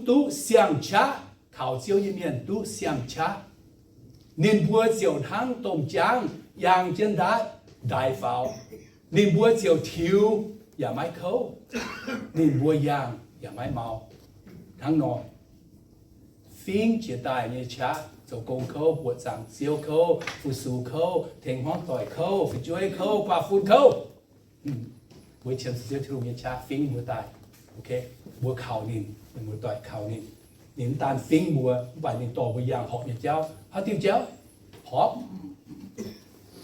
duqv siang-qaqv. Kaux Ziouv nyei mienh duqv siang-qaqv. Ninh mbuo ziouc hnangv domh jaangv yangh jienv ndaatv ndaix faaux. Ninh mbuo ziouc tiux yaac maiv kouv. Ninh mbuo yangh yaac maiv mau. Hnangv nor, fingx jiex daaih nyei qaqv, zoux gong kouv, buoqc zaangc Ziouv kouv, fu-sux kouv, tengx hmuangv doic kouv, fu'jueiv kouv, guaax fun kouv. Mbuo qiemx zuqc Ziouv Tin-Hungh nyei qaqv fingx mbuo daaih. Mbuo kaux ninh, ninh mbuo doic kaux ninh. Ninh mv daan fingx mbuo, mv baac ninh dorh mbuo yangh horpc nyei jauv. Haaix diuh jauv? Horpc.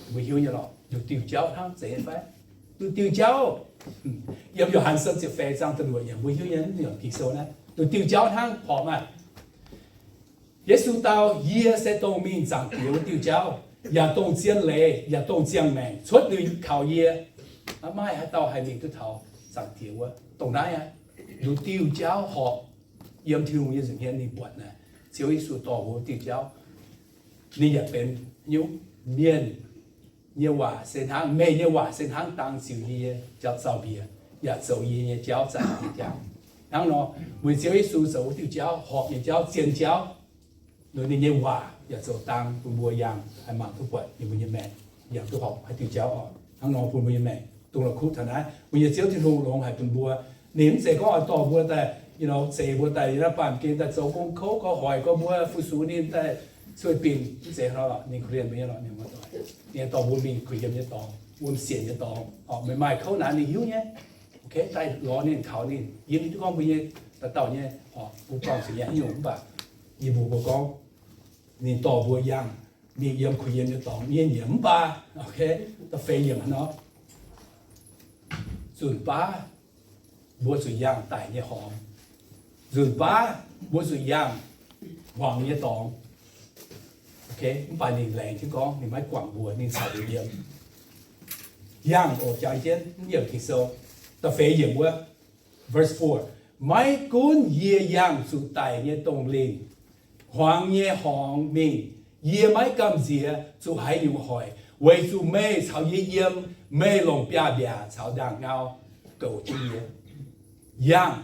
Mbuo hiuv nyei lorqc, nduqc diuh jauv hnangv, zeiz nyei fai? Nduqc diuh jauv. Yiem Yo^han Sou ziepc feix zaang da'luoqc yiemc mbuo hiuv nyei, Ging-Sou naaiv, nduqc diuh jauv hnangv horpc maah. Yesu dau, Yie se dongh mingh Zaangc Diex wuov diuh jauv, yaac dongh zien leiz, yaac dongh ziangh maengc. Cuotv liuz kaux yie, maiv maaih haaix dauh haih mingh duqv taux Zaangc Diex wuov. Dongh naaiv aqv. Nduqc diuh jauv horpc yiem Tin-Hungh nyei nza'hmien ninh buatc naaic, Ziouv Yesu dorh mbuo wuov diuh jauv. Ninh yaac benx nyungc, mienh nyei waac se hnangv, meih nyei waac se hnangv dang ziux yie nyei jauv zaux-mbiec, yaac zoux yie nyei jauv, zaangc yie nyei jauv. Hnangv nor, weic Ziouv Yesu zoux wuov diuh jauv, horpc nyei jauv, zien jauv, ninh nyei waac yaac zoux dang bun mbuo yangh haih mangc duqv buatc ninh mbuo nyei maengc, yangh duqv horpc haaix diuh jauv oc. Hnangv nor bun mbuo nyei maengc dongh la'kuqv taux naaiv, mbuo nyei Ziouv Tin-Hungh longx haic bun mbuo. Ninh mv zeiz gorngv oix dorh mbuo daaih, you know, zeix mbuo daaih yiem naaiv baamh gen daaih zoux gong kouv, gorx hoic gorx mbuo fu-sux ninh daaih cuotv binc, mv zeiz hnangv nor. Ninh korv-lienh mbuo nyei lorqc, mienh muoz-doic. Ninh dorh mbuo mingh kuh yiem nyei dorngx, wuom sienc nyei dorngx, oc, meih maaih kouv naanc ninh hiuv nyei. Okay, daaih lorz ninh, kaux ninh. Yie mv hiuv duqv gorngv mbuo nyei, dauh dauh nyei, oc, mbuo buangh zuqc nyei haaix nyungc, mv baac yie mbuox mbuo gorngv ninh dorh mbuo yangh mingh yiem kuh yiem nyei dorngx, mienh yiem mv baac, okay, da'feix yiemc hnangv nor, nzunc baav mbuo zuqc yangh daic nyei horngz. Nzunc baav mbuo zuqc yangh hmuangx nyei dorngx. Okay, mv baac ninh laengz jienv gorngv ninh maiv guangc mbuo, ninh caux mbuo yiem. Yangh oc, jangx jienv mv yiemc Ging-Sou, da'feix yiemc wuov, verse four, Maiv gunv yie yangh zuqc daic nyei dongh lingh, hmuangx nyei horngz mingh, yie maiv gamh nziex zuqc haaix nyungc hoic, weic zuqc meih caux yie yiem. Meih longc biaav-mbiaac caux ndaangh ngau goux jienv yie. Yangh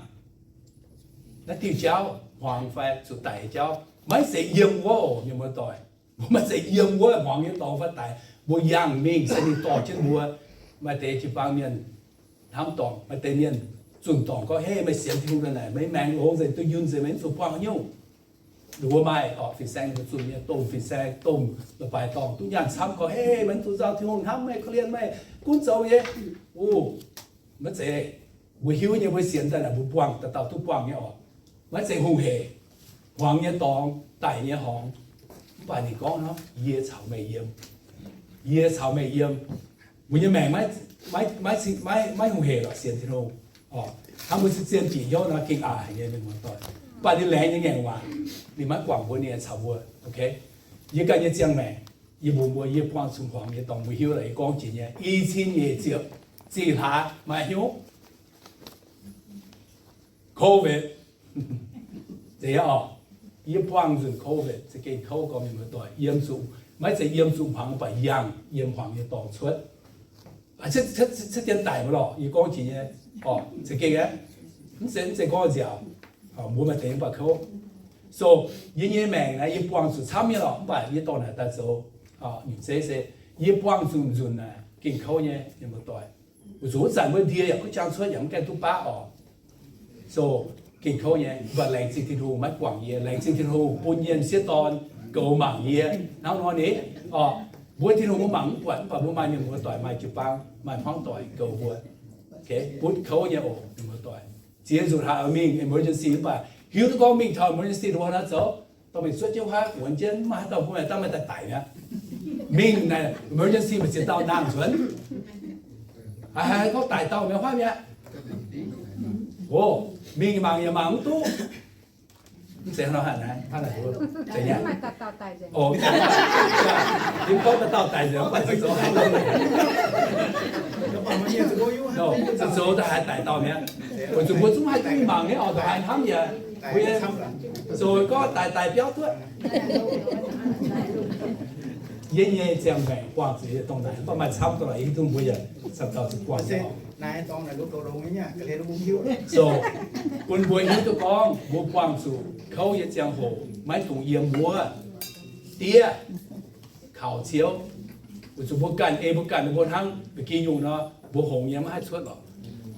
naaiv diuh jauv, hmuangx fai zuqc daic nyei jauv, maiv zeiz yiem wuov oc, mienh muoz-doic. Mbuo maiv zeiz yiem wuov hmuangx nyei dorngx fai daic. Mbuo yangh mingh se ninh dorh jienv mbuo. Maaih deix jiu-baang mienh hnamv dorngc, maaih deix mienh zunh dorngc gorngv, Hei, meih sienx Tin-Hungh daaih naaic, meih maengc longx nzengc, duqv yunh nzengc, meih mv zuqc buangh haaix nyungc. Nduov maaih oc, fin-saeng mbuo zunh nyei, domh fin-saeng, domh la'baaix dorngc duqv nyaanh camv gorngv, Hei, meih mv zuqc nzauh, Tin-Hungh hnamv meih, korv-lienh meih, gunv zoux nyei. Uv, maiv zeiz. Mbuo hiuv nyei, mbuo sienx daaih naaic, mbuo buangh, dauh dauh duqv buangh nyei oc. Maiv zeiz hungh hec. Hmuangx nyei dorngx, daic nyei horngz. Mv baac ninh gorngv nor, Yie caux meih yiem. Yie caux meih yiem. Mbuo nyei maengc maiv, maiv, maiv hungh hec lorqc, sienx Tin-Hungh. Hnangv mbuo se zien bieqc hnyouv nor, gengh a'hneiv nyei, mienh muoz-doic. Mv baac ninh laengz nyei ngaengc waac, ninh maiv guangc mbuo, ninh caux mbuo. Okay, yie ganh nyei ziangh maengc, yie mbuox mbuo, yie buangh zuqc hmuangx nyei dorngx, mbuo hiuv lorqc, yie gorngv jiex nyei. I cin nyic ziepc zih hlaax maaih hnyouv COVID. Zeiz oc, yie buangh nzunc COVID za'gengh kouv gormx mienh muoz-doic, yiem zuqc, maiv zeiz yiem zuqc hmuangx, mv baac yangh yiem hmuangx nyei dorngx cuotv. Cuotv, cuotv dien daic mv lorqc, yie gorngv jiex nyei. Oc, za'gengh aeqv, mv zeiz, mv zeiz gorngv nziaauc. Mbuo maaih deix mv baac kouv. So, yie nyei maengc naaiv yie buangh zuqc camv nyei lorqc, mv baac yie dorh naaic daaih zoux nyungc zeiv se yie buangh zuqc nzunc naaic gengh kouv nyei, mienh muoz-doic. Weic zuqc wuov zanc wuov ndie yaac kuv jang cuotv yaac mv gaengh duqv baav oc. So, gengh kouv nyei, mv baac laengz zingh Tin-Hungh maiv guangc yie, laengz zingh Tin-Hungh bun nyei m'sieqv dorn goux mangc yie. Hnangv nor ni, oc, mbuo Tin-Hungh mbuo mangc mv buatc, mv baac mbuo maaih mienh muoz-doic, maaih jiu-baang, maaih hmuangv doic goux mbuo. Okay, butv kouv nyei oc, mienh muoz-doic. Ziex nzunc haiz mingh emergency mv baac hiuv duqv gorngv mingh taux emergency dongh wuov naaiv zoux, dorh mingh zuotv jienv wuov, wuonx jienv, mv maaih haaix dauh bun meih, dangh meih daaih daic mi'aqv. Mingh naaic emergency maaih ziex dauh nangh nzuonx. Haiz, haiz gorngv daic dauh mi'aqv, huaav mi'aqv. O, mingh mangc yaac mangc mv duqv. Mv zeiz hnangv nor, hnangv naaiv, hnangv naaiv, zeiz nyei. O, mv gorngv dauh dauh daic nzengc, mv baac zoux haaix dauh, zoux, zoux daaih haaix daic dauh mi'aqv. Weic zuqc mbuo zungv haih duqv mingh mangc nyei oc, ndongc haaix hnamv yaac, mbuo zoux gorngv daic daic biauv duqv. yie nyei ziangh maengc buangh zuqc yie dongh naaic, mv baac maaih camv dongh naaic yie hiuv duqv mbuo yaac camv dauh zuqc buangh. So, bun mbuo hiuv duqv gorngv mbuo buangh zuqc kouv nyei ziangh hoc maiv dungx yiem wuov diev kaux Ziouv. Weic zuqc mbuo ganh ei mbuo ganh mbuo hnangv ba'gi yungh nor, mbuo hngongx nyei maiv haih cuotv lorqc.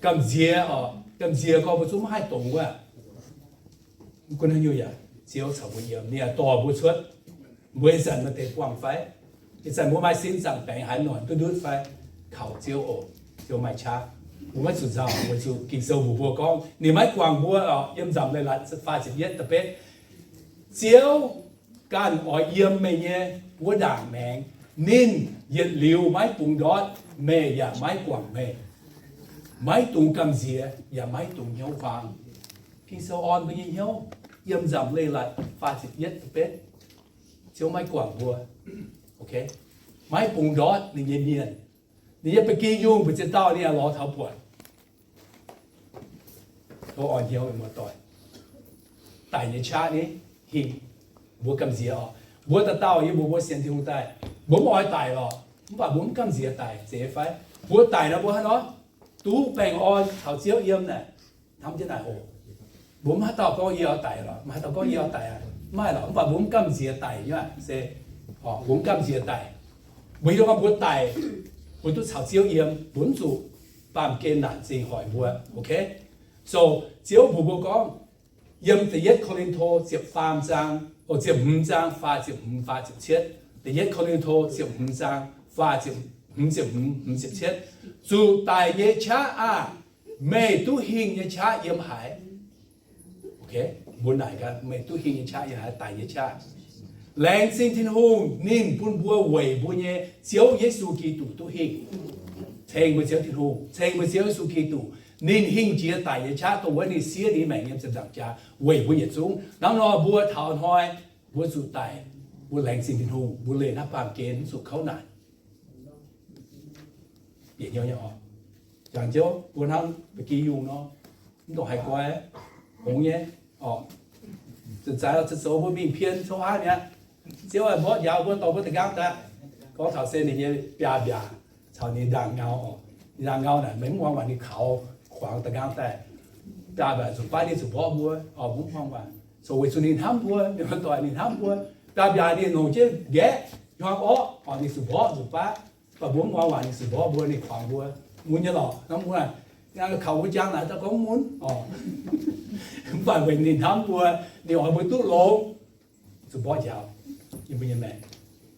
Gamh nziex oc, gamh nziex gorngv mbuo zungv maiv haih dongz wuov. Gunv haaix nyungc yaac Ziouv caux mbuo yiem, ninh yaac dorh mbuo cuotv. Mbuo ih zanc maaih deix buangh fai? Ih zanc mbuo maaih sin zaangc baengx haaix noic duqv ndutv fai? Kaux Ziouv oc. Ziouv maaih qaqv. Mbuo maiv zuqc nzauh, weic zuqc Ging-Sou mbuox mbuo gorngv ninh maiv guangc mbuo oc. Yiem Nzamc Leiz-Latc faah ziepc yietv da'betv, Ziouv ganh oix yiem meih nyei wuov ndaangc maengx. Ninh yietc liuz maiv bungx ndortv meih yaac maiv guangc meih, maiv dungx gamh nziex yaac maiv dungx hnyouv huaang. Ging-Sou orn mbuo nyei hnyouv. Yiem Nzamc Leiz-Latc faah ziepc yietv da'betv, Ziouv maiv guangc mbuo. Maiv bungx ndortv ninh nyei mienh. Ninh nyei ba'gi yungh mbu'ziex dauh ninh yaac lorz taux buatc. Tov orn hnyouv, muoz-doic. Daic nyei qaqv ni, hingh, mbuo gamh nziex oc. Mbuo dauh dauh yie mbuox mbuo sienx Tin-Hungh daaih, mbuo mv oix daic lorqc, mv baac mbuo mv gamh nziex daic, zeiz fai? Mbuo daic nor mbuo hnangv nor duqv baengh orn caux Ziouv yiem naaic, hnamv jienv naaic oc. Mbuo mv haaix dauh gorngv yie oix daic lorqc, mv haaix dauh gorngv yie oix daic aqv, mv maaih lorqc. Mv baac mbuo mv gamh nziex daic nyei, se, mbuo mv gamh nziex daic. Mbuo hiuv duqv gorngv mbuo daic, mbuo duqv caux Ziouv yiem, mbuo mv zuqc baamh gen naanc zingh hoic mbuo. Okay? So, Ziouv mbuox mbuo gorngv, yiem da'yietv Ko^lin^to ziepc faam zaang, o, ziepc hmz zaang, faah ziepc hmz, faah ziepc cietv. Da'yietv Ko^lin^to ziepc hmz zaang, faah ziepc hmz, ziepc hmz, hmz ziepc cietv. Zuqc daic nyei qaqv aah! Meih duqv hingh nyei qaqv yiem haaix? Mbuo naaic gaax, meih duqv hingh nyei qaqv yiem haaix? Daic nyei qaqv. Laengz zingh Tin-Hungh, ninh bun mbuo weic mbuo nyei Ziouv Yesu Giduc duqv hingh. Ceng mbuo Ziouv Tin-Hungh, ceng mbuo Ziouv Yesu Giduc. Ninh hingh jiex daic nyei qaqv dongh wuov ninh siev ninh maengc yiem ziepc nzaangc jaax weic mbuo yietc zungv. Hnangv nor mbuo taux hnoi mbuo zuqc daic, mbuo laengz zingh Tin-Hungh, mbuo leih naaiv baamh gen mv zuqc kouv naanc. Bieqc hnyouv nyei oc. Jangx Ziouv mbuo hnangv ba'gi yungh nor, mv dongh haih guai, hngongx nyei oc. Za'gengh zoux mbuo mingh pien coqv haav mi'aqv. Ziouv mborqv njaaux mbuo, dorh mbuo da'nqaang daaih. Gorngv taux se ninh nyei biaa mbiaac caux ninh ndaangc ngau oc. Ninh ndaangc ngau naaic meih mv muangx waac ninh kaux kuangx da'nqaang daaih. Biaa mbiaac zuqc baav ninh zuqc mborqv mbuo oc, mv muangx waac. Zoux weic zuqc ninh hnamv mbuo, mienh muoz-doic, ninh hnamv mbuo. Biaa mbiaac ninh longc jienv nqaeqv hnyangx orqv oc, ninh zuqc mborqv zuqc baav. Mv baac mbuo mv muangx waac ninh zuqc mborqv mbuo, ninh kuangx mbuo. Mun nyei lorqc, hnamv mun aac, kaux mbuo jangx naaic daaih gorngv mun oc. Mv baac weic ninh hnamv mbuo, ninh oix mbuo duqv longx, zuqc mborqv njaaux yiem mbuo nyei maengc.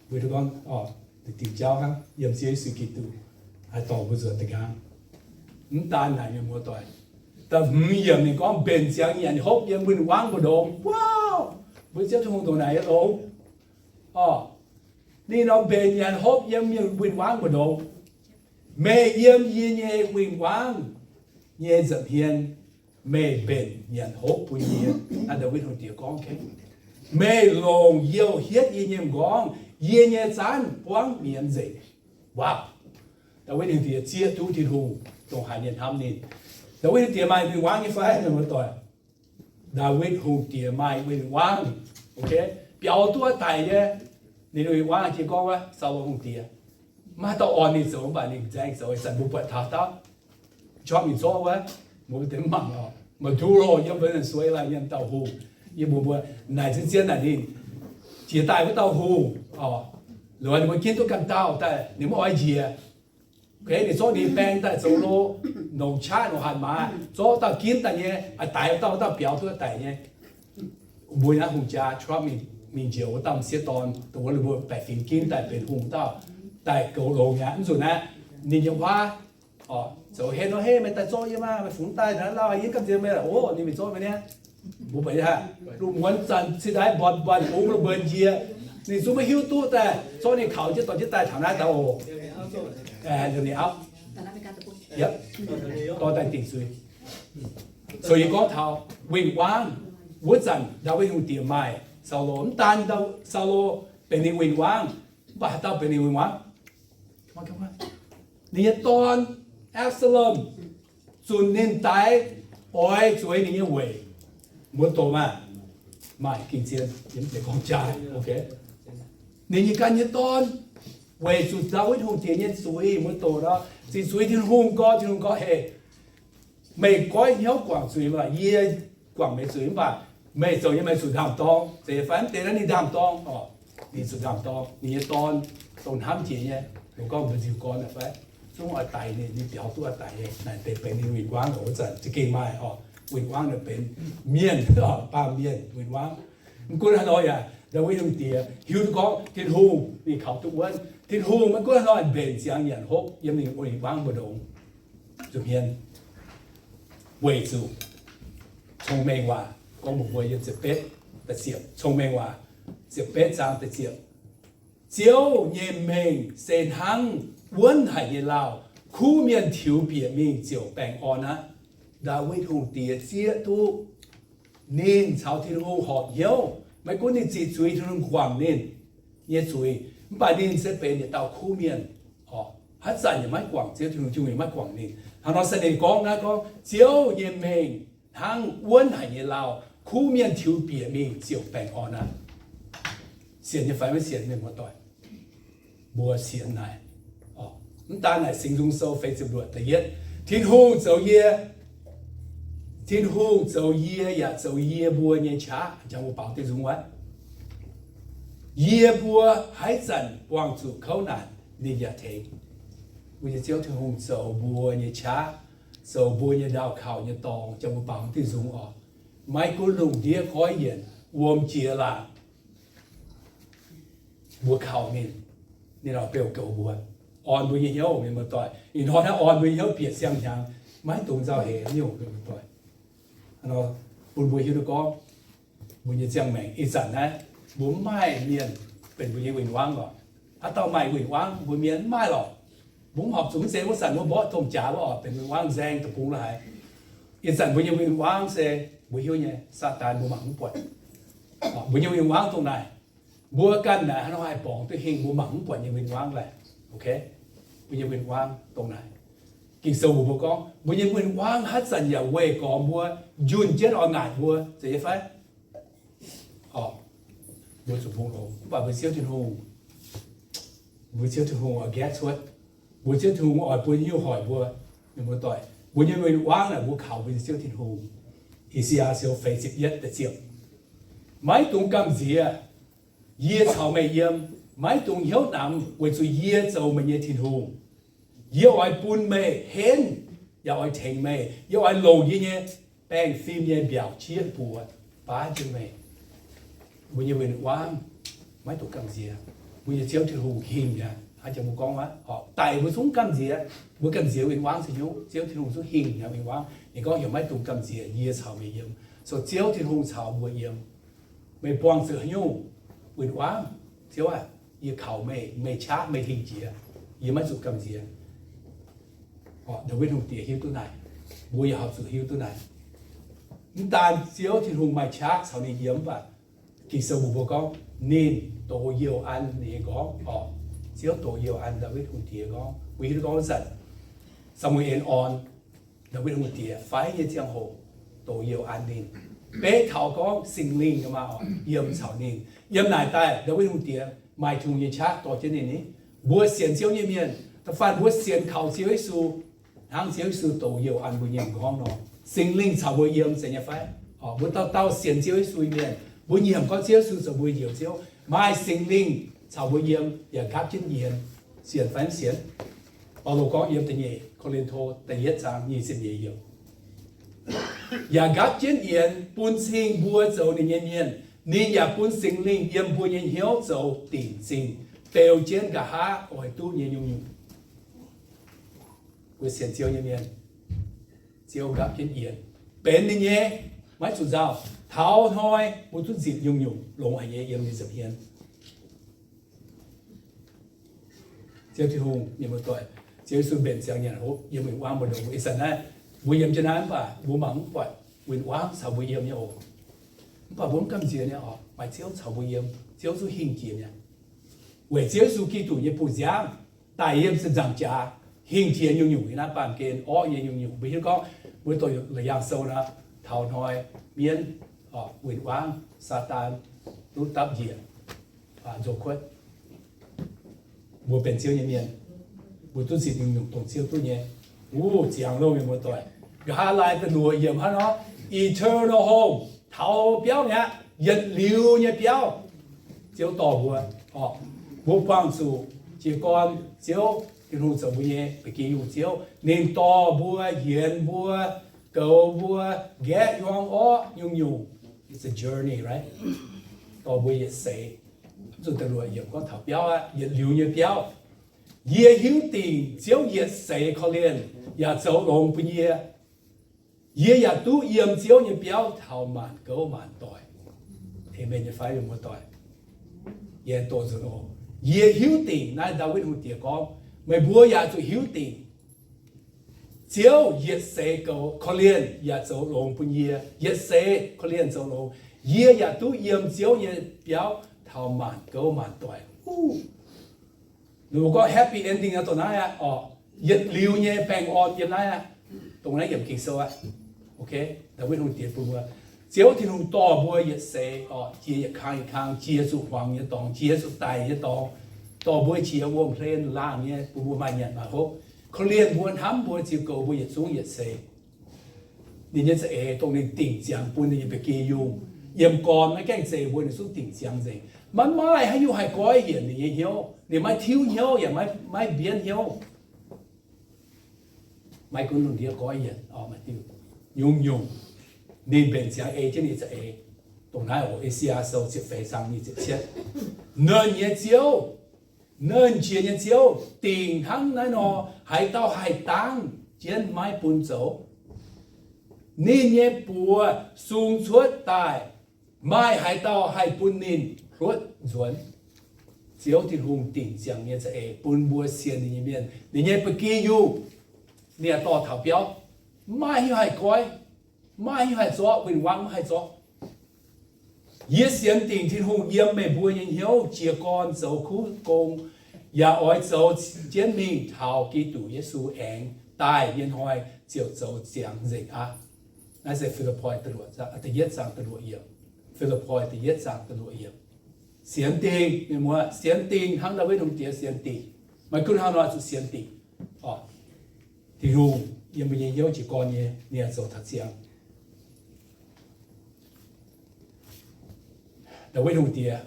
Mbuo duqv gorngv, diuc jauv hnangv, yiem Ziouv Yesu Giduc haih dorh mbuo nzuonx da'nqaang. Mv daan naaic, mienh muoz-doic, da'hmz yiemc ninh gorngv, mbenc ziangx nyanc hopv yiem win-wangv mbu'ndongx. Wow! Mbuo Ziouv Tin-Hungh ndongc naaic nyei longx oc. Ninh nor mbenc nyanc hopv yiem win-wangv mbu'ndongx. Meih yiem yie nyei win-wangv nyei nza'hmien, meih mbenc nyanc hopv bun yie. Naaiv Ndaawitv Hungh Diex gorngv. Meih longc youh hietv yie nyei m'nqorngv, yie nyei zaanv buangv mienz nzengc. Wow! Ndaawitv Hungh Diex zieqv duqv Tin-Hungh dongh haaix nyungc hnamv ninh. Ndaawitv Hungh Diex maaih win-wangv nyei fai, mienh muoz-doic? Ndaawitv Hungh Diex maaih win-wangv. Okay, biaux duqv daic nyei, ninh win-wangv jiex gorngv wuov Saulo Hungh Diex. Maiv haaix dauh orn ninh zoux, mv baac ninh nzaeng zoux. Ih zanc mbuo buatc taux dauh Trump mingh zorqv wuov, mbuo deix mv mangc oc, Maduro yiem Venezuela nyei dauh hungh. Yie mbuox mbuo, naaic zien zien naaic ninh jiex daaih wuov dauh hungh oc, liuz ninh mbuo ginv duqv ganh dauh daaih, ninh mv oix njiec. Okay, ninh zorqv ninh baeng daaih zoux lo, longc qaqv longc hatc maaz zorqv dauh ginv daaih nyei, a'daix dauh, dauh biaux duqv daic nyei. Mbuo naaiv hungh jaa Trump mingh njoux wuov dauh m'sieqv dorn, dongh wuov ninh mbuo baeqc fingx ginv daaih benx hungh dauh, daaih goux longx mi'aqv. Mv nzunc naaiv ninh nyei huaav zoux henv nor, Hei, meih daaih zorqv yie maah, meih fungx daaih naaiv lauh, yie gamh nziex meih. O, ninh mingh zorqv meih niaa. Mbuo buatc nyei haic, lungh muonz zanc cingx daaih mbuonx mbuonx ungx lo mbuonx njiec, ninh zungv maiv hiuv duqv daaih zorqv ninh kaux jienv dorh jienv daaih taux naaiv daaih oc. Ninh auv, dorh daaih dingc zuiz. So yie gorngv taux win-wangv wuov zanc Ndaawitv Hungh Diex maaih Saulo, mv daan Saulo benx ninh win-wangv, mv baac haaix dauh benx ninh win-wangv? Ninh nyei dorn, Absalom, zunc ninh daix oix zueiz ninh nyei weic. Mbuo doqc maah? Maaih ging-zien, gorngv jaax, okay. ninh nyei ganh nyei dorn, weic zuqc Ndaawitv Hungh diex nyei zuiz, muoz-doic nor, ziqc zuiz Tin-Hungh gorngv, Tin-Hungh gorngv, Heh, meih goiv hnyouv guangc zuiz maah! Yie guangc meih zuiz mv baac meih zoux nyei meih zuqc ndaam-dorng. Zeiz nyei fai? Mv deix naaiv ninh ndaam-dorng oc. Ninh zuqc ndaam-dorng. Ninh nyei dorn, dongh hnamv jiex nyei, mbuo gorngv mbu'nziu gorn fai, zungv oix daix ninh, ninh biaux duqv oix daix nyei. Naaic deix benx ninh win-wangv oc. Wuov zanc za'gengh maaih oc, win-wangv naaic benx mienh, baamh mienh win-wangv. Mv gunv haaix nor yaac, Ndaawitv Hungh diex hiuv duqv gorngv Tin-Hungh ninh kaux duqv wuonv. Tin-Hungh maiv gunv haaix nor mbenc ziangx nyanc hopv yiem ninh win-wangv mbu'ndongx nza'hmien. Weic zuqc Cong-Mengh Waac gorngv mbuox mbuo yiem ziepc betv da'ziepc, Cong-Mengh Waac ziepc betv zaang da'ziepc, Ziouv nyei mengh se hnangv wuonv haic nyei lauh, kuv mienh tiux bieqc mingh ziouc baengh orn aqv. Ndaawitv Hungh diex zieqv duqv ninh caux Tin-Hungh horpc hnyouv. Maiv gunv ninh ziqc zuiz Tin-Hungh guangc ninh nyei zuiz, mv baac ninh se benx yietc dauh kuv mienh. Haaix zanc yaac maiv guangc Ziouv Tin-Hungh, Tin-Hungh yaac maiv guangc ninh. Hnangv nor se ninh gorngv naaiv gorngv, Ziouv nyei mengh hnangv wuonv haic nyei lauh, kuv mienh tiux bieqc mingh ziouc baengh orn aqv. Sienx nyei fai maiv sienx, mienh muoz-doic? Mbuo sienx naaic. Mv daan naaic, Singx Nzung Sou feix ziepc luoqc da'yietv, Tin-Hungh zoux yie, Tin-Hungh zoux yie yaac zoux yie mbuo nyei qaqv, jangx mbuo baaux diuh nzung wuov. Yie mbuo haaix zanc buangh zuqc kouv naanc, ninh yaac tengx. Mbuo nyei Ziouv Tin-Hungh zoux mbuo nyei qaqv, zoux mbuo nyei ndaauh kaux nyei dorngx, jangx mbuo baaux diuh nzung oc. Maiv gunv lungh ndiev goiv yienc, wuom jiex laangc, mbuo kaux ninh, ninh oix beuv goux mbuo, orn mbuo nyei hnyouv, mienh muoz-doic. Ih hnoi naaiv orn mbuo nyei hnyouv bieqc siang-hnyangx, maiv dungx nzauh heix nyungc, mienh muoz-doic. Bun mbuo hiuv duqv gorngv mbuo nyei ziangh maengc ih zanc naaiv, mbuo mv maaih mienh benx mbuo nyei win-wangv lorqc. Haaix dauh maaih win-wangv? Mbuo mienh mv maaih lorqc. Mbuo mv horpc zuqc mv zeiz wuov zanc mbuo mborqv domh jaax wuov oc, benx win-wangv nzaeng deic-bung la'haaix. Ih zanc mbuo nyei win-wangv se, mbuo hiuv nyei, Saadaan mbuo mangc mv buatc. Mbuo nyei win-wangv dongh naaic. Mbuo ganh naaic haaix nor haih borngz duqv hingh mbuo mangc mv buatc nyei win-wangv laeh? Mbuo nyei win-wangv dongh naaic. Ging-Sou mbuox mbuo gorngv mbuo nyei win-wangv haaix zanc yaac weih gormx mbuo, njunh jienv oix ngaatc mbuo, zeiz nyei fai? Mbuo zuqc bungx longx, mv baac mbuo Ziouv Tin-Hungh, mbuo Ziouv Tin-Hungh oix nqaeqv cuotv. Mbuo Ziouv Tin-Hungh oix bun nyungc hoic mbuo. Mienh muoz-doic, mbuo nyei win-wangv naaic mbuo kaux mbuo nyei Ziouv Tin-Hungh. I^saa^yaa Sou feix ziepc yietv da'ziepc, maiv dungx gamh nziex. Yie caux meih yiem. Maiv dungx hnyouv namx, weic zuqc yie zoux meih nyei Tin-Hungh. Yie oix bun meih henv, yaac oix tengx meih. Yie oix longc yie nyei baengh fim nyei mbiaauc qiex buoz baav jienv meih. Mbuo nyei win-wangv maiv dungx gamh nziex. Mbuo nyei Ziouv Tin-Hungh hingh mi'aqv. Hnangv jangx mbuo gorngv aqv, daic mbuo zungv gamh nziex. Mbuo gamh nziex win-wangv se hnyouv, Ziouv Tin-Hungh zungv hingh mi'aqv win-wangv. Ninh gorngv heuc maiv dungx gamh nziex, yie caux meih yiem. So Ziouv Tin-Hungh caux mbuo yiem. Meih buangh zuqc haaix nyungc win-wangv, Ziouv aah, yie kaux meih, meih qaqv meih hingh jiex, yie maiv zuqc gamh nziex. Ndaawitv Hungh diex hiuv duqv naaic, mbuo yaac horpc zuqc hiuv duqv naaic. Mv daan Ziouv Tin-Hungh maaih qaqv caux ninh yiem mv baac Ging-Sou mbuox mbuo gorngv ninh dox youh an ninh nyei nqorngv oc. Ziouv dox youh an Ndaawitv Hungh diex nqorngv. Mbuo hiuv duqv gorngv wuov zanc Saa^mu^en orn Ndaawitv Hungh diex fai nyei ziangh hoc dox youh an ninh, beiv taux gorngv Singx Lingh nyei maa oc yiem caux ninh. Yiem naaic daaih Ndaawitv Hungh diex maaih Tin-Hungh nyei qaqv dorh jienv ninh ni. Mbuo sienx Ziouv nyei mienh, da'faanh mbuo sienx kaux Ziouv Yesu, hnangv Ziouv Yesu dox youh an mbuo nyei nqorngv nor, Singx Lingh caux mbuo yiem, zeiz nyei fai? Mbuo dauh dauh sienx Ziouv Yesu nyei mienh, mbuo nyiemc gorngv Ziouv Yesu zoux mbuo njoux Ziouv, maaih Singx Lingh caux mbuo yiem yaac nqaapv jienv yienx. Sienx fai mv sienx? Baulo gorngv yiem da'nyeic Ko^lin^to da'yietv zaang nyic ziepc nyeic yiemc, yaac nqaapv jienv yienx bun cing mbuo zoux ninh nyei mienh. Ninh yaac bun Singx Lingh yiem mbuo nyei hnyouv zoux dinc zingh beu jienv nqa'haav oix duqv nyei nyungc-nyungc. Mbuo sienx Ziouv nyei mienh, Ziouv nqaapv jienv yienx, benx ninh nyei, maiv zuqc nzauh. Taux hnoi mbuo duqv nzipc nyungc-nyungc longx haic nyei yiem ninh nza'hmien. Ziouv Tin-Hungh, mienh muoz-doic, Ziouv Yesu mbenc ziangx nyanc hopv yiem win-wangv mbu'ndongx. Ih zanc naaiv mbuo yiem jienv naaiv mv baac mbuo mangc mv buatc win-wangv caux mbuo yiem nyei oc. Mv baac mbuo mv gamh nziex nyei oc, maaih Ziouv caux mbuo yiem, Ziouv zungv hingh jiex mi'aqv. Weic Ziouv Yesu Giduc nyei bu nziaamv daic yiem ziepc nzaangc jaax, hingh jiex nyungc-nyungc yiem naaiv baamh gen orqv nyei nyungc-nyungc. Mbuo hiuv gorngv mbuo doqc Laauc Yaangh Sou nor, taux hnoi mienv, win-wangv, Saadaan, duqv dapv njiec, nzoh kuotv. Mbuo benx Ziouv nyei mienh, mbuo duqv zipc nyungc-nyungc dongh Ziouv duqv nyei. Wuov ziangx loh, mienh muoz-doic. Nqa'haav laai da'luoqc yiemc hnangv nor, eternal home, taux biauv mi'aqv, yietc liuz nyei biauv. Ziouv dorh mbuo, mbuo buangh zuqc jiez gorn Ziouv Tin-Hungh zoux mbuo nyei ba'gi yungh Ziouv. Ninh dorh mbuo, hienx mbuo, goux mbuo, nqaeqv hiuang orqv nyungc-nyungc. It's a journey, right? Dorh mbuo yietc seix. Zuqc da'luoqc yiemc gorngv taux biauv aqv, yietc liuz nyei biauv. Yie hiuv dingc Ziouv yietc seix korv-lienh yaac zoux longx bun yie. Yie yaac duqv yiem Ziouv nyei biauv taux maanc gouv maanc doic. Aamen nyei fai, mienh muoz-doic? Yie doqc nzunc oc. Yie hiuv dingc, naaiv Ndaawitv Hungh Diex gorngv, meih mbuo yaac zuqc hiuv dingc. Ziouv yietc seix goux korv-lienh yaac zoux longx bun yie. Yietc seix korv-lienh zoux longx. Yie yaac duqv yiem Ziouv nyei biauv taux maanc gouv maanc doic. Ninh mbuo gorngv happy ending nor dongh naaiv aqv, orqc, yietc liuz nyei baengh orn yiem naaiv aqv, dongh naaiv yiemc Ging-Sou aqv. Ndaawitv Hungh Diex bun mbuo, Ziouv Tin-Hungh dorh mbuo yietc seix, orqc, jiex yietc kang yietc kang, jiex zuqc hmuangx nyei dorngx, jiex zuqc daic nyei dorngx, dorh mbuo jiex wuom-hlen laangh nyei, bun mbuo maaih nyanc maaih hopv. Korv-lienh mbuo, hnamv mbuo, ziux goux mbuo yietc zungv yietc seix. Ninh nyei za'eix dongh ninh dingc ziangx bun ninh nyei ba'gi yungh. Yiem gorn maiv gaengh zeiz mbuo, ninh zungv dingc ziangx nzengc. Maiv maaih haaix nyungc haih goiv yienc ninh nyei hnyouv. Ninh maiv tiuv hnyouv yaac maiv mbienv hnyouv. Maiv gunv lungh ndiev goiv yienc, nyungc-nyungc ninh mbenc ziangx ei jienv ninh za'eix. Dongh naaiv oc, E^saa^yaa Sou ziepc feix zaang nyic ziepc cietv. Nernh nyei Ziouv, nernh jiex nyei Ziouv, dingc hnangv naaiv nor, haaix dauh haih dangv jienv maiv bun zoux? Ninh nyei buoz sung cuotv daaih, maaih haaix dauh haih bun ninh hluotv nzuonx? Ziouv Tin-Hungh dingc ziangx nyei za'eix bun mbuo sienx ninh nyei mienh. Ninh nyei ba'gi yungh, ninh yaac dorh taux biauv, maiv hiuv haih goiv, maiv hiuv haih zorqv, win-wangv maiv haih zorqv. Yie sienx dingc Tin-Hungh yiem meih mbuo nyei hnyouv jiez gorn zoux kuv gong, yaac oix zoux jienv mingh taux Giduc Yesu aengx daaih nyei hnoi ziouc zoux ziangx nzengc aqv. Naaiv se Fi^lipv^poi da'luoqc zaang, da'yietv zaang da'luoqc yiemc. Fi^lipv^poi da'yietv zaang da'luoqc yiemc. Sienx dingc, mienh muoz, sienx dingc hnangv Ndaawitv Hungh Diex sienx dingc. Maiv gunv hnangv nor, zuqc sienx dingc. Tin-Hungh yiem mbuo nyei hnyouv jiez gorn nyei, ninh yaac zoux taux ziangx. Ndaawitv Hungh Diex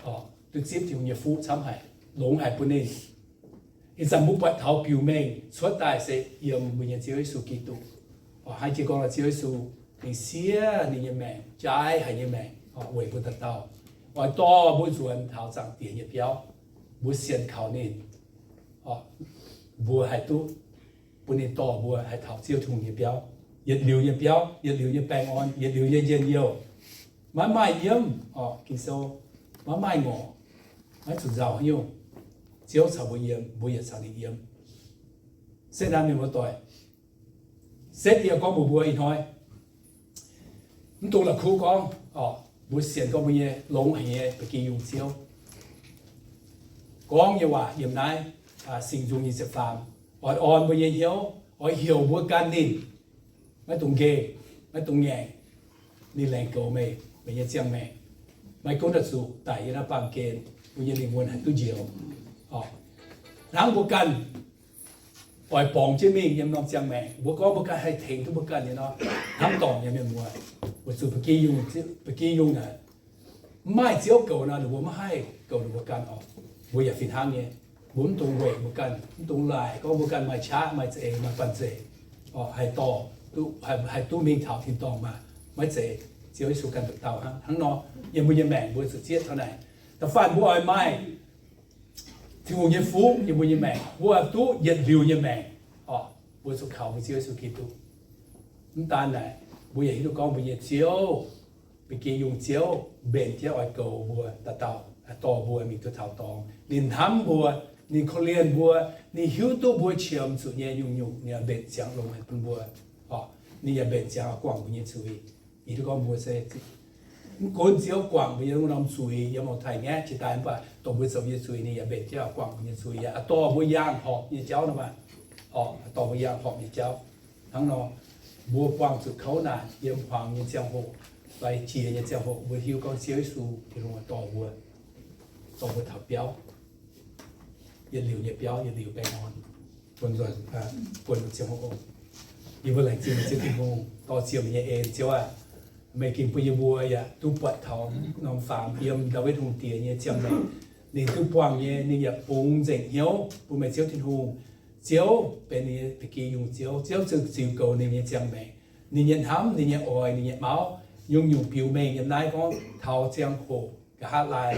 duqv zipv Tin-Hungh nyei fuqv camv haic, longx haic bun ninh. Ih zanc mbuo buatc taux biux mengh cuotv daaih se yiem mbuo nyei Ziouv Yesu Giduc. Hnangv jiex gorngv, Ziouv Yesu, ninh siev ninh nyei maengc, jaaix haic nyei maengc weic mbuo dauh dauh, oix dorh mbuo nzuonx taux Zaangc Diex nyei biauv. Mbuo sienx kaux ninh, mbuo haih duqv bun ninh dorh mbuo haih taux Ziouv Tin-Hungh nyei biauv, yietc liuz nyei biauv, yietc liuz nyei baengh orn, yietc liuz nyei njien-youh. Maiv maaih nyiemv, Ging-Sou, maiv maaih ngorc, maiv zuqc nzauh haaix nyungc. Ziouv caux mbuo yiem, mbuo yaac caux ninh yiem. Se naaiv mienh muoz-doic, se yie gorngv mbuox mbuo ih hnoi, mv dungx la'kuqv gorngv, mbuo sienx gorngv mbuo nyei longx haic nyei ba'gi yungh Ziouv. Gorngv nyei waac yiem naaiv Singx Nzung nyic ziepc faam, oix orn mbuo nyei hnyouv, oix heuc mbuo gan ninh. Maiv dungx nqemh, maiv dungx ngaengc. Ninh laengz goux meih, meih nyei ziangh maengc. Maiv gunv oix zuqc daic yiem naaiv baamh gen, mbuo nyei lingh wuonh haih duqv njoux. Hnangv mbuo ganh oix borngz jienv mingh yiem norm ziangh maengc, mbuo gorngv mbuo ganh haih tengx duqv mbuo ganh nyei nor, hnamv dorngc nyei mienh muoz, weic zuqc ba'gi yungh, ba'gi yungh naaic, mv maaih Ziouv goux nor, ninh mbuo maiv haih goux ninh mbuo ganh oc. Mbuo yaac fih hnangv nyei. Mbuo mv dungx weic mbuo ganh, mv dungx laaic gorngv mbuo ganh maaih qaqv, maaih za'eix, maaih banh zeic, haih dorh, haih duqv mingh taux tin-dorngh maah. Maiv zeiz. Ziouv Yesu ganh dauh dauh hnangv. Hnangv nor, yiem mbuo nyei maengc mbuo zuqc zieqv taux naaic. Da'faanh mbuo oix maaih Tin-Hungh nyei fuqv yiem mbuo nyei maengc, mbuo oix duqv yietc liuz nyei maengc, mbuo zuqc kaux mbuo Ziouv Yesu Giduc. Mv daan naaic, mbuo yaac hiuv duqv gorngv mbuo nyei Ziouv, ba'gi yungh Ziouv, mbenc jienv oix goux mbuo dauh dauh, dorh mbuo mingh duqv taux dorngx. Ninh hnamv mbuo, ninh korv-lienh mbuo, ninh hiuv duqv mbuo qiemx zuqc nyei nyungc-nyungc, ninh yaac mbenc ziangx longx haic bun mbuo. Ninh yaac mbenc ziangx oix guangc mbuo nyei zuiz. Yie hiuv duqv gorngv mbuo se mv gunv Ziouv guangc mbuo nyei wuov norm zuiz yiem oix taaih ngaeqv jiex daaih, mv baac dongh mbuo zoux nyei zuiz ninh yaac mbenc jienv oix guangc mbuo nyei zuiz, yaac dorh mbuo yangh horpc nyei jauv nor maah. Dorh mbuo yangh horpc nyei jauv. Hnangv nor, mbuo buangh zuqc kouv naanc yiem hmuangx nyei ziangh hoc fai jiex nyei ziangh hoc, mbuo hiuv gorngv Ziouv Yesu Tin-Hungh dorh mbuo, dorh mbuo taux biauv. yietc liuz nyei biauv, yietc liuz baengh orn. Yie mbuo laengz zingh Ziouv Tin-Hungh, dorh ziemx meih nyei en, Ziouv aac. Meih gengh bun yie mbuo yaac duqv buatc taux norm faam yiem Ndaawitv Hungh diex nyei ziangh maengc, ninh duqv buangh nyei, ninh yaac bungx nzengc hnyouv bun meih Ziouv Tin-Hungh. Ziouv benx ninh nyei da'gi yungh Ziouv. Ziouv zuqc ziux goux ninh nyei ziangh maengc, ninh nyei hnamv, ninh nyei oix, ninh nyei mauv, nyungc-nyungc biux mengh yiem naaiv gorngv taux ziangh hoc nqa'haav laai,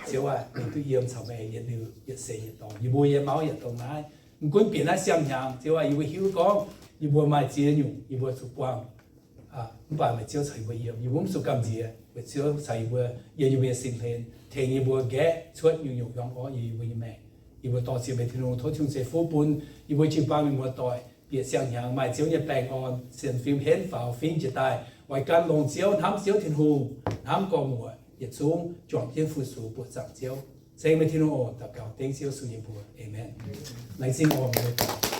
Ziouv aac, ninh duqv yiem caux meih yietc liuz yietc seix yietc dorngx. Yie mbuo nyei mauv yaac dongh naaiv. Mv gunv bieqc naaiv siang-hnyangx, Ziouv aac, yie mbuo hiuv duqv gorngv yie mbuo maaih ziex nyungc yie mbuo zuqc buangh, mv baac meih Ziouv caux yie mbuo yiem. Yie mbuo mv zuqc gamh nziex, meih Ziouv caux yie mbuo yiem yie mbuo nyei sin hlen, tengx yie mbuo nqaeqv cuotv nyungc-nyungc hnyouv orqv yiem yie mbuo nyei maengc. Yie mbuo dorh ziemx meih Tin-Hungh, tov Tin-Hungh ceix fuqv bun yie mbuo jiu-baang mienh muoz-doic bieqc siang-hnyangx maaih Ziouv nyei baengh orn, sienx fim henv faaux fingx jiex daaih, oix gan longx Ziouv, hnamv Ziouv Tin-Hungh, hnamv gorx-muoc yietc zungv juangc jienv fu-sux buoqc zaangc Ziouv. Ceng meih Tin-Hungh oc. Daux gaux dengv Ziouv Yesu nyei mbuox, aamen. Laengz zingh oc, meih mbuo.